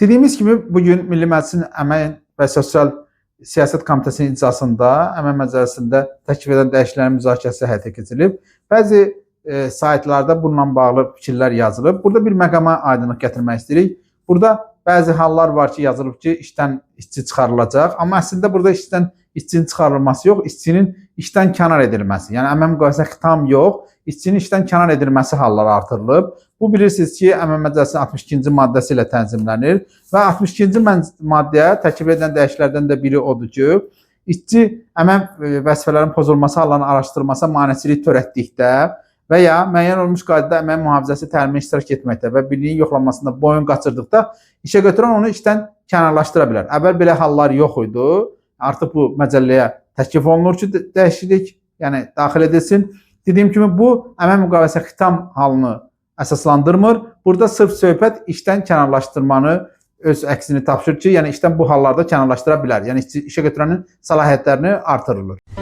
Dediyimiz kimi bu gün Milli Məclisin Əmək və Sosial Siyasət Komitəsinin iclasında Əmək Məcəlləsində təklif edilən dəyişikliklərin müzakirəsi həyata keçirilib. Bəzi saytlarda bununla bağlı fikirlər yazılıb. Burada bir məqama aydınlıq gətirmək istəyirik. Burada bəzi hallar var ki, yazılıb ki, işdən işçi çıxarılacaq. Amma əslində burada işdən işçinin çıxarılması yox, işçinin işdən kənar edilməsi. Yəni əmək müqaviləsinə xitam yox, işçinin işdən kənar edilməsi halları artırılıb. Bu bilirsiniz ki, Əmək Məcəlləsinin 62-ci maddəsi ilə tənzimlənir və 62-ci maddəyə təklif edilən dəyişikliklərdən də biri odur ki, işçi əmək vəzifələrinin pozulması hallarının araşdırılmasına maneçilik törətdikdə və ya müəyyən olunmuş qaydada əmək mühafizəsi təlimində iştirak etməkdə və birliyin yoxlanmasında boyun qaçırdıqda işə götürən onu işdən kənarlaşdıra bilər. Əvvəl belə hallar yox idi. Artıq bu məcəlləyə təklif olunur ki, dəyişiklik, yəni daxil edilsin. Dediyim kimi bu əmək müqaviləsinə xitam halını əsaslandırmır. Burada sırf söhbət işdən kənarlaşdırmanı öz əksini tapşırır ki, yəni işdən bu hallarda kənarlaşdıra bilər. Yəni işə götürənin səlahiyyətlərini artırılır.